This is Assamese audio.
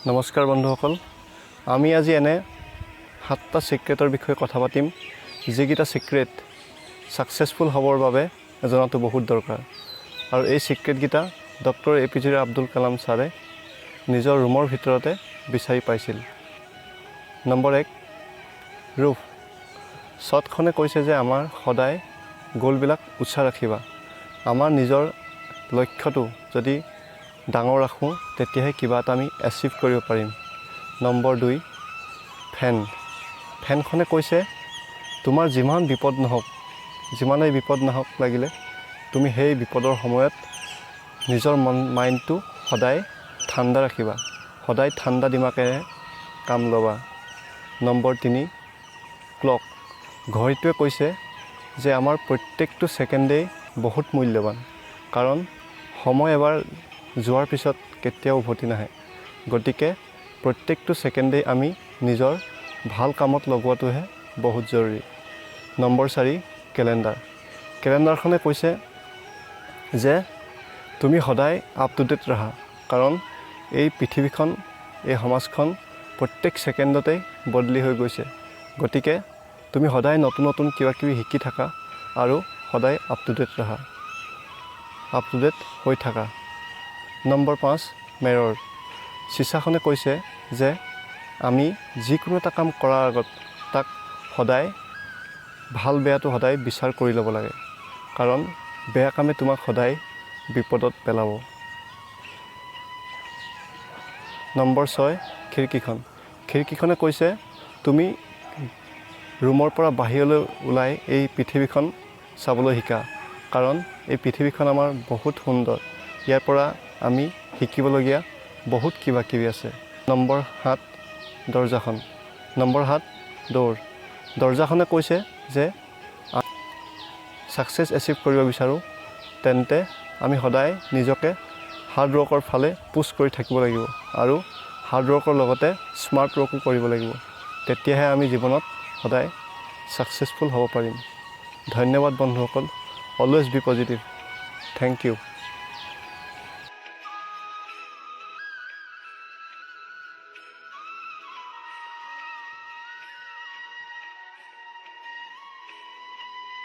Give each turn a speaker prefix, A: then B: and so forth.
A: নমস্কাৰ বন্ধুসকল, আমি আজি এনে সাতটা ছিক্ৰেটৰ বিষয়ে কথা পাতিম, যিকেইটা ছিক্ৰেট ছাকচেছফুল হ'বৰ বাবে জনাটো বহুত দৰকাৰ। আৰু এই ছিক্ৰেটকেইটা ডক্টৰ এ.পি.জে. আব্দুল কালাম ছাৰে নিজৰ ৰুমৰ ভিতৰতে বিচাৰি পাইছিল। Number 1, roof. ছটখনে কৈছে যে আমাৰ সদায় গ'লবিলাক উচ্চ ৰাখিবা। আমাৰ নিজৰ লক্ষ্যটো যদি ডাঙৰ ৰাখোঁ, তেতিয়াহে কিবা এটা আমি এচিভ কৰিব পাৰিম। নম্বৰ 2, ফেন। ফেনখনে কৈছে, তোমাৰ যিমান বিপদ নহওক, যিমানেই বিপদ নাহক লাগিলে, তুমি সেই বিপদৰ সময়ত নিজৰ মন মাইণ্ডটো সদায় ঠাণ্ডা ৰাখিবা। সদায় ঠাণ্ডা দিমাগেৰে কাম ল'বা। Number 3, clock. ঘড়ীটোৱে কৈছে যে আমাৰ প্ৰত্যেকটো ছেকেণ্ডেই বহুত মূল্যৱান, কাৰণ সময় এবাৰ যোৱাৰ পিছত কেতিয়াও উভতি নাহে। গতিকে প্ৰত্যেকটো ছেকেণ্ডেই আমি নিজৰ ভাল কামত লগোৱাটোহে বহুত জৰুৰী। Number 4, calendar. কেলেণ্ডাৰখনে কৈছে যে তুমি সদায় আপ টু ডেট ৰাখা, কাৰণ এই পৃথিৱীখন, এই সমাজখন প্ৰত্যেক ছেকেণ্ডতেই বদলি হৈ গৈছে। গতিকে তুমি সদায় নতুন নতুন কিবা কিবি শিকি থাকা আৰু সদায় আপ টু ডেট ৰাখা, আপ টু ডেট হৈ থাকা। নম্বৰ 5, মিৰৰ। চিচাখনে কৈছে যে আমি যিকোনো এটা কাম কৰাৰ আগত তাক সদায় ভাল বেয়াটো সদায় বিচাৰ কৰি ল'ব লাগে, কাৰণ বেয়া কামে তোমাক সদায় বিপদত পেলাব। নম্বৰ 6, খিৰিকীখন। খিৰিকীখনে কৈছে, তুমি ৰুমৰ পৰা বাহিৰলৈ ওলাই এই পৃথিৱীখন চাবলৈ শিকা, কাৰণ এই পৃথিৱীখন আমাৰ বহুত সুন্দৰ। ইয়াৰ পৰা আমি শিকিবলগীয়া বহুত কিবা কিবি আছে। নম্বৰ 7, দৰ্জাখন। Number 7, door. দৰ্জাখনে কৈছে যে ছাকচেছ এচিভ কৰিব বিচাৰোঁ, তেন্তে আমি সদায় নিজকে হাৰ্ড ৱৰ্কৰ ফালে পুছ কৰি থাকিব লাগিব আৰু হাৰ্ড ৱৰ্কৰ লগতে স্মাৰ্ট ৱৰ্কো কৰিব লাগিব। তেতিয়াহে আমি জীৱনত সদায় ছাকচেছফুল হ'ব পাৰিম। ধন্যবাদ বন্ধুসকল। Always be positive. Thank you.